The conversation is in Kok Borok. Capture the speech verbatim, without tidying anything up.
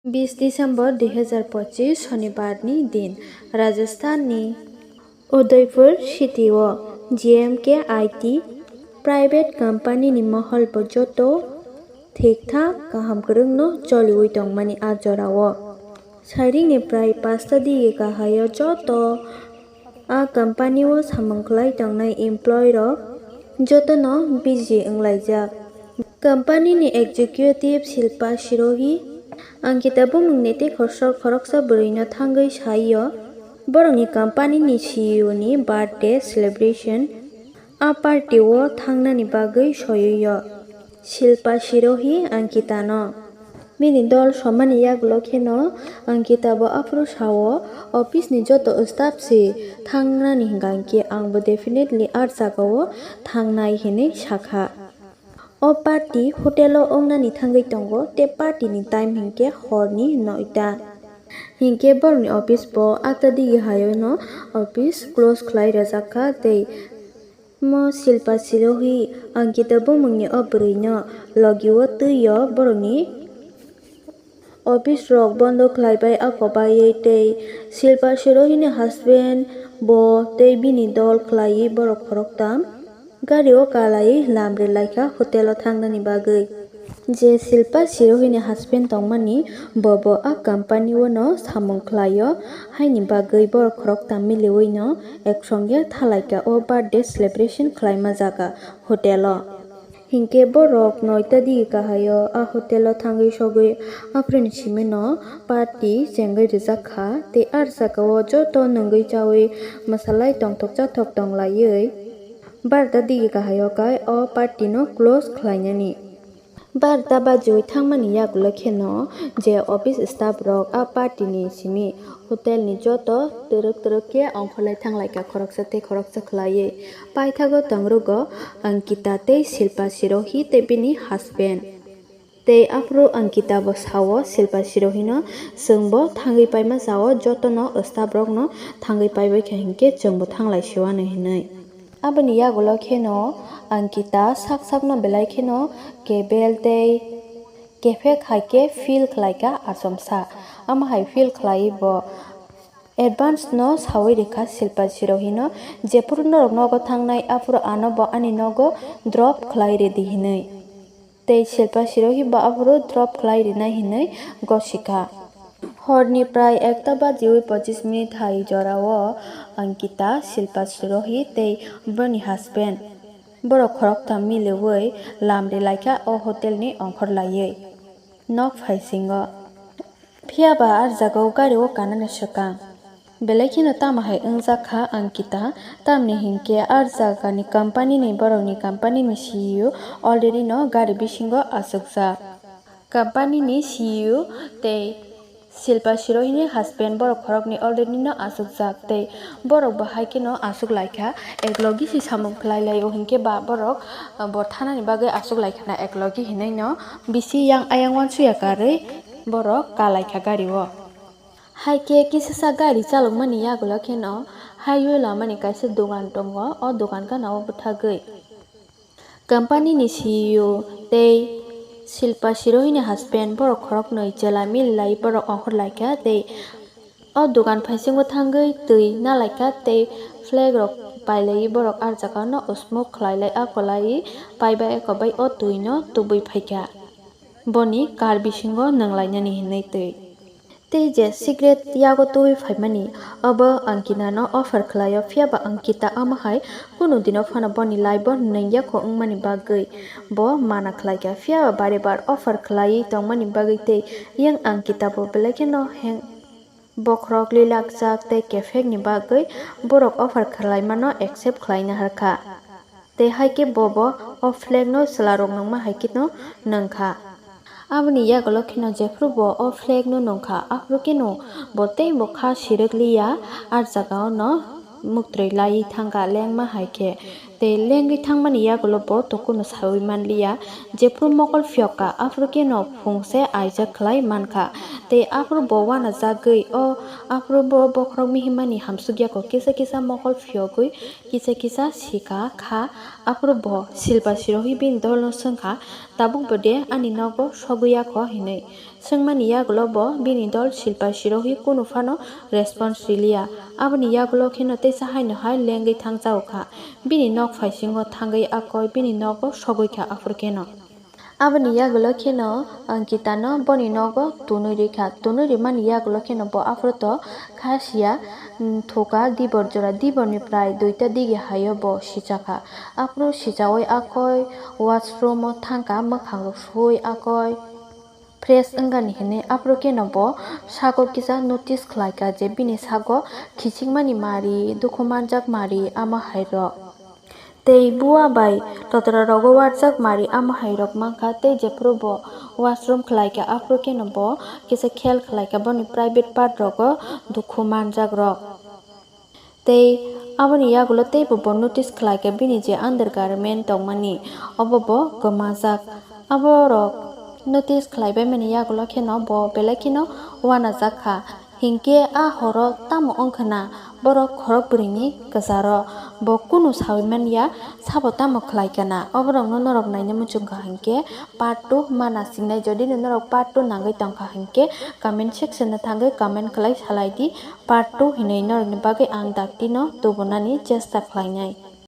Bis December dui hazar pochis, Shonibar ni din, Rajasthan ni Udaipur city o J M K I T private company ni mohol bo joto thik thak kaham kwrwng no choliwi tongmani a jora o. Sairing ni prai pasta digi kahai o joto a company o samung khlai tongnai employee rok jotono busy wnglaijak. Company ni executive Shilpa Shirohi Ankita bumungni tei khoroksa, khoroksa bwrwino thangwi sai-o, borokni company ni C E O ni birthday celebration a party o thangnani bagwi soywi-o Shilpa Shirohi Ankita no. Bini dol somani yagulo kheno Ankita bo aphuru sao, office ni joto staff si thangnani hwnkha hinkhe ang bo definitely a jagao thangnai hinwi sakha. O party hotel o wngnani thangwi tongo, tei party ni time hinkhe horni noita. Hinkhe borokni office bo atta digi haino office close khlai rwjak kha, tei mo Shilpa Shirohi Ankita bumungni o bwrwino logi o twi o borokni office rok bondo khlai bai ako baiwi, tei Shilpa Shirohi ni husband bo tei bini dol khlaiwi borok khoroktham gari o kalaiwi lam rwlaikha hotel o thangnani bagwi. Je Shilpa Shirohi ni husband tongmani, bo bo a company o no samung khlai-o, haini bagwi borok khoroktham miliwi no eksonge thalaikha o birthday celebration khlaima jaga hotel o. Hinkhe borok noita digi kahai-o a hotel-o thangwi sogwi aphuruni simi-no party chengwi rijak kha, tei a jagao joto nwngwi chawi mwsalai tongthok chathok tonglaiwi barota digi kahai-o khe o party-no close khlainani. Barota bajiwi thangmani yagulo kheno je office staff rok a party-ni simi hotel-ni joto twrwk twrwk khe ongkhorlai thanglaikha khoroksa tei khoroksa khlaiwi. Paithago tongrugo Ankita tei Shilpa Shirohi tei bini husband. Tei aphuru Ankita bo sao Shilpa Shirohino, "Chwngbo thangwi paima jao, jotono staff rokno thangwi paibaikha hinkhe chwngbo thanglai siwano," hinwi. Aboni yagulo kheno Ankita sak sakno belai kheno kebel tei kephek hai khe feel khlaikha achomsa. Amo hai feel khlaiwi bo advance no sawi rikha Shilpa Shirohino, "Jephuru norok nogo thangnai, aphuru ano bo ani nogo drop khlai ridi," hinwi. Tei Shilpa Shirohi bo aphuru drop khlai rinai hinwi gosikha. Horni prai ekta bajiwi pochis minute hai jorao Ankita, Shilpa Shirohi tei boni husband borok khoroktham miliwi lam rilaikha o hotelni ongkhorlaiwi nok phaisingo. Phiya ba a jagao gari o kanani swkang belai kheno tamo hai wngjak kha Ankita, tamni hinkhe a jagani company ni borokni company ni C E O already no gari bisingo achukjak. Company ni C E O tei Shilpa Shirohini husband borok khoroknwi already no achukjak tei borok bo hai kheno achuk laikha, eklogi se samung khlai lai o hinkhe ba borok bo thanani bagwi achuk laikha na eklogi hinwi no bisi yang ayang uansuya karwi borok kalaikha gari o. Hai khe kisasa gari chalokmani yagulo kheno highway lamani kaisa dogan tongo, o dogan gana o bwthagwi company ni C E O tei Shilpa Shirohini husband borok khoroknwi chwla mili lai borok ongkhor laikha tei o dogan phaisingo thangwi twi na laikha tei flag rok pailaiwi borok a jagao no smoke khlai lai akolai paibai akobai o twi no tubui phaikha. Boni car bisingo nwnglainani hinwi twi. Tei je cigarette yago tubui phaimani, obo Ankita no offer khlaio, phiya ba Ankita omo hai kunu dino phano boni life o nwng yakho wngmani bagwi bo mana khlaikha, phiya ba bare bar offer khlaiwi tongmani bagwi tei yang Ankita bo belai kheno heng bokhorok lilakjak tei kephek ni bagwi borok offer khlaimano accept khlaina harkha. Tei hai khe bo bo o flag no chwla rok nungma hai kheno nungkha. Aboni yagulo kheno jephuru bo o flag no nungkha, aphuru kheno bo tei bo kha sirwk liya, a jagao no muktwi laiwi thangkha lengma hai khe. Tei lengwi thangmani yagulo bo to kunu sawi manliya, jephru mokol phiyok kha, aphuru kheno phung se aijak khlai mankha. Tei aphuru bo uanajagwi, o aphuru bo bokhorok mihimani hamsukya kho, kisa kisa mokol phiyogwi kisa kisa sikha kha. Aphuru bo silpa sirohi bini dolno swngkha, "Tabuk bo de ani nogo sogwi ya kho?" hinwi swngmani yagulo bo bini dol silpa sirohi kunu phano response riliya. Aboni yagulo kheno teisa haino hai lengwi thangchao kha. Bini nok phaisingo thangwi akoi bini nogo sogwi kha aphuru kheno. Aboni yagulo kheno Ankitano boni nogo tunwi rikha. Tunwi rimani yagulo kheno bo aphuru to kha siya, mm, thuka dibor jora, diborni prai duita digi haio bo sichakha. Aphuru sichawi akoi washroom o thangkha, mwkhang rok suwi akoi fresh wngani hinwi. Aphuru kheno bo sago kisa notice khlaikha je bini sago khichikmani mari, dukhu manjak mari, ama hairok. Tei bua bai totra rogo warjak mari ama hairok mankha, tei jephuru bo washroom khlaikha, aphuru kheno bo kisa khel khlaikha boni private part rogo dukhu manjak rok. Tei aboni yagulo teibo bo notice khlaikha bini je undergarment tongmani, obo bo kwmajak. Aborok notice khlaibaimani yagulo kheno bo belai kheno uanajak kha. Hinkhe a horo tamo wngkhwna borok khorok bwrwini kwcharo, bo kunu sawi manya, sabo tamo khlai kana. Oborokno norok naina muchungkha hinkhe part two ma nasingnai. Jodi no norok part two nangwi tongkha hinkhe comment section o thangwi comment khlai salai di, part two hinwi norokni bagwi ang daktino tubunani chesta khlainai.